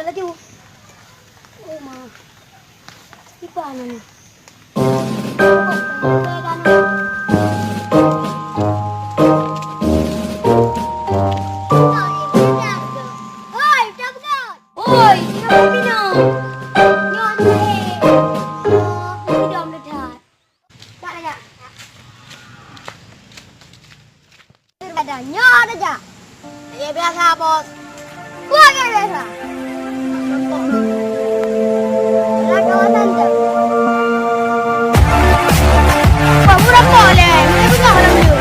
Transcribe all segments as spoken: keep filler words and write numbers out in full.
Laju. Oh, ma. Kiban nyoe. Hoi, dah beugöt. Oi, tinggai bubena. Nyoe aneuk eh. Oh, idom that. Jak, jak. Ada nyoe ada jak. Ya biasa, Bos. Wah, ya biasa. Dalam kawasan tu. Wah, murah boleh. Murah juga orang dulu.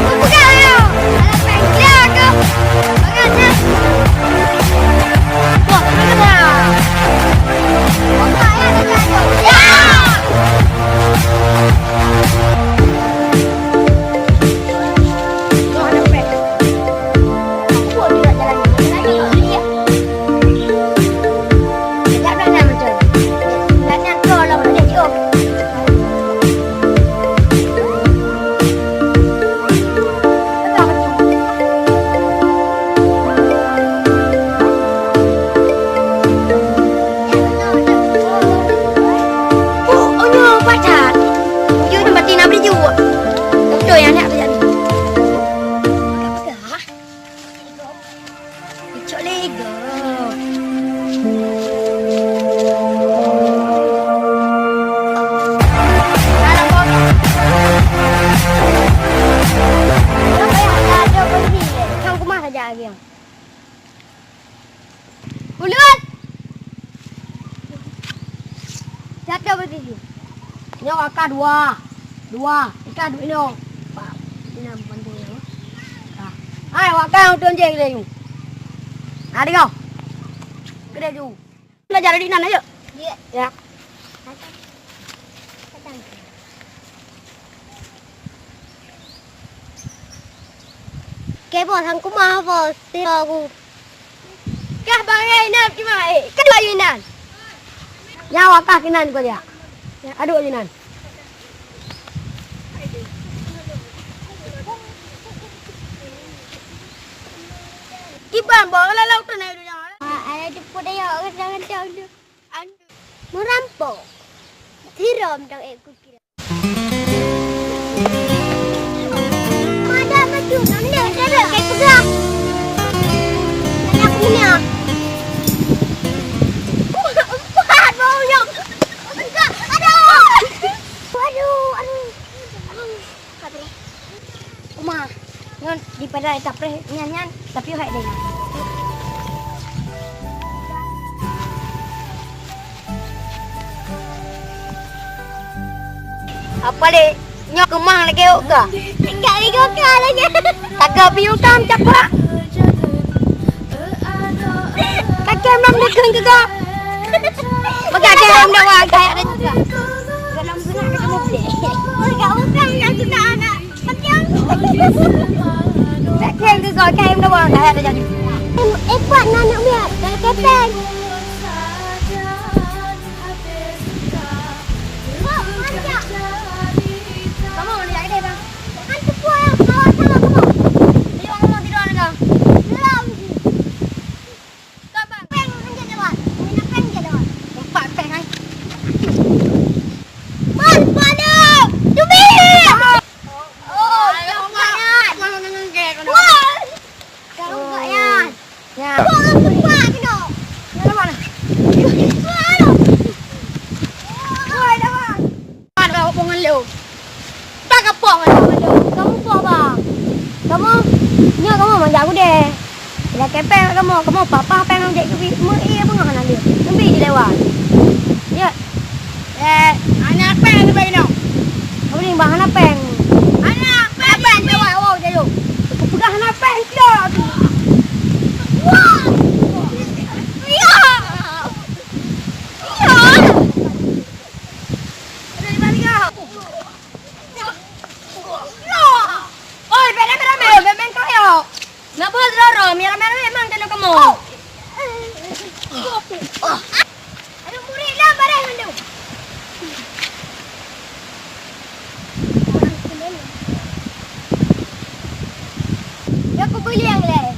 Bukan ya. Alah, pengkhianat tu. Bagatnya. Wah, murah. Bukan ya, ada jak. Ya. Oh, oh, nyoe pacat. Jujur, nyoe berarti nak beli juga. Betul ya, nak beli. Peugah. Icok lego. Kang kumah saja lagi. Ulôn! Siapa berdiri? Nyoe wakah dua. Dua. Ikan duek inoe. Pak, ina bantu nyoe. Ah. Hai, wakah untuk je kita ni. Ada kau? Kedai tu. Belajar di nan aja. Ya. Ya. Oke, Bos, hang kumah, Bos. Tiro aku. Kah bangai inan, cuma, eh, kan laju inan. Nyawa kah kinan kau dia. Aduh, inan. Kiban, Bos, lalau tu naik dunia. Ah, ada jemput dia, orang jangan tahu tu. Merampok. Tiram dong, eh, kukira. Madak maju, ngambil, ngambil, kayak sebelah. Tanya aku punya. Empat, bau nyok. Empat, aduh. Aduh, aduh. Aduh, apa ni? Uma, ngon di pada tapreh nyan-nyan, tapi hai deh. Apa le? Nyoe keumah lagèe ôk ka? Enggak lego ka lagèe. Taga piu tam capak. Kakek mam dikeun ke ka? Bagaimana dawa kayak ada juga. Dalam benak ketemu boleh. Enggak usah yang sudah anak. Kakek ke ka? Kakek dawa kayak ada jadi. Eh, kuat nak anak biar. Dalam kepeng. Kamoe jak keudeh, bang. Kan teupeue nyang awak sama kamoe. Tidur kamoe, tidur aneuk kau. Lom jih. Ka, bang. Péng, péng jeuet lewat. Mina péng jeuet lewat. Empat péng, hai. Bang, bang, tubik. Oh, oh, oh, ya, ya. Wah. Kau buka, ya. Ya. Wah, buka kena. Ya, mana? Wah, dah, Bang. Mana kau hubungan lu? Tak apa, mana? Kamu apa, Bang? Kamu, nyoe kamu manjak aku deh. Bila kepeng kamu, kamu papa peng kamu jadi kubi. Mu iya bengah nak dia. Nabi di lewat. Ya. Eh, hana péng tu bayi nyoe. Kamu ni bah hana péng. Hana péng. Hana péng tu awak-awak jayo. Aku peugah hana péng sia tu. Wah. Ya. Ya. Ada di balik kau. Oi, bèk ramé-ramé, bèk meukeurok. Nak buat roro, mi ramé-ramé memang kena kamu. Aduh, murid lah, barang mandum. Ya, aku beli yang lain.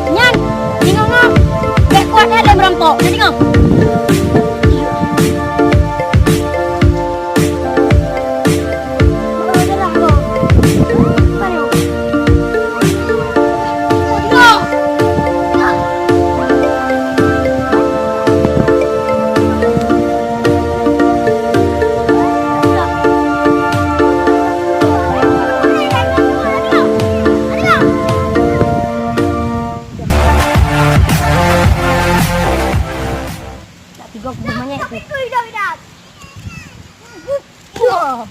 Nyan, singoh-ngoh, bèk kuat that lé meurampok. Nyan singoh. Tak tiga puluh menit tu. Wah.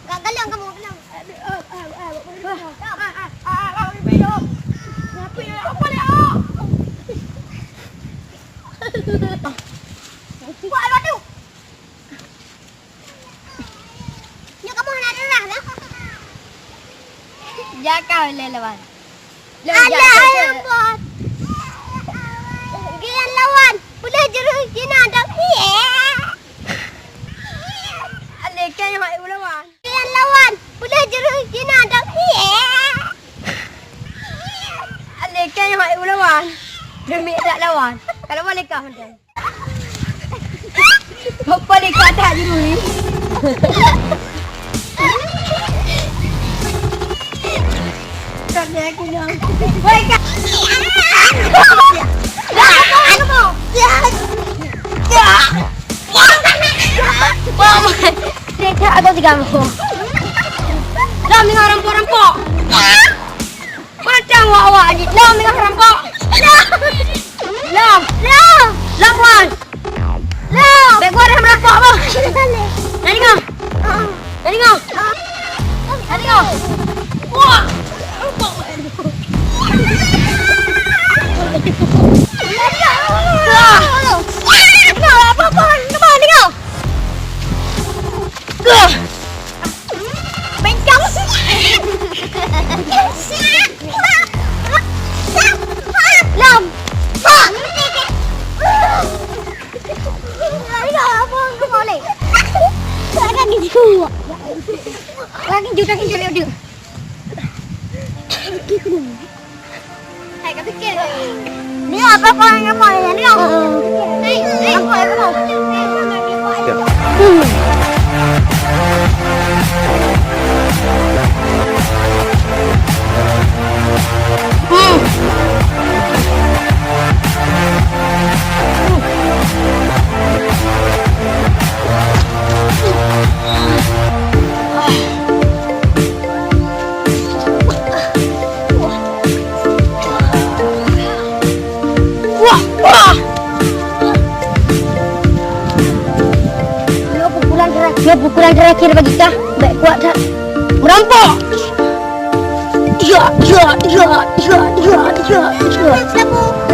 Ka galeng kamoe, galeng. Apa dia? Buat apa tu? Nyoe kamoe hana reuah dah. Jaka lé lawan. Alah, alah, bot. Gian lawan. Peuleueh jureueng Cina dong. Iye. Alekeng hai ulawan. Gian lawan. Peuleueh jureueng Cina dong. Iye. Alekeng hai ulawan. Demi tak lawan. Kalau boleh kah macam. Apa dekat tak jureueng ni? Woi, Kak. Dah, aku mau, aku mau. Wah, Kak, aku juga mau. Dah, dengar rampok-rampok. Macam awak-awak ni. Lom, dengar rampok. Lom. Lom. Lom, Wan. Lom. Bèk gua dah merampok, bang. Dah dengar? Dah dengar? Dah dengar? Wah! Wah! Dengar apa-apa? Dengar, dengar! Wah! Bencong. Lom. Lagi jujur, lagi jujur. Hai, ka pikir. Ni apa kau yang mau ni? Hai, hai. Apa yang mau? Ya. Wah, wah. Nyoe pukulan terakhir, nyoe pukulan terakhir bagi kah. Bèk kuat that. Merampok. Ya, ya, ya, ya, ya, ya, ya.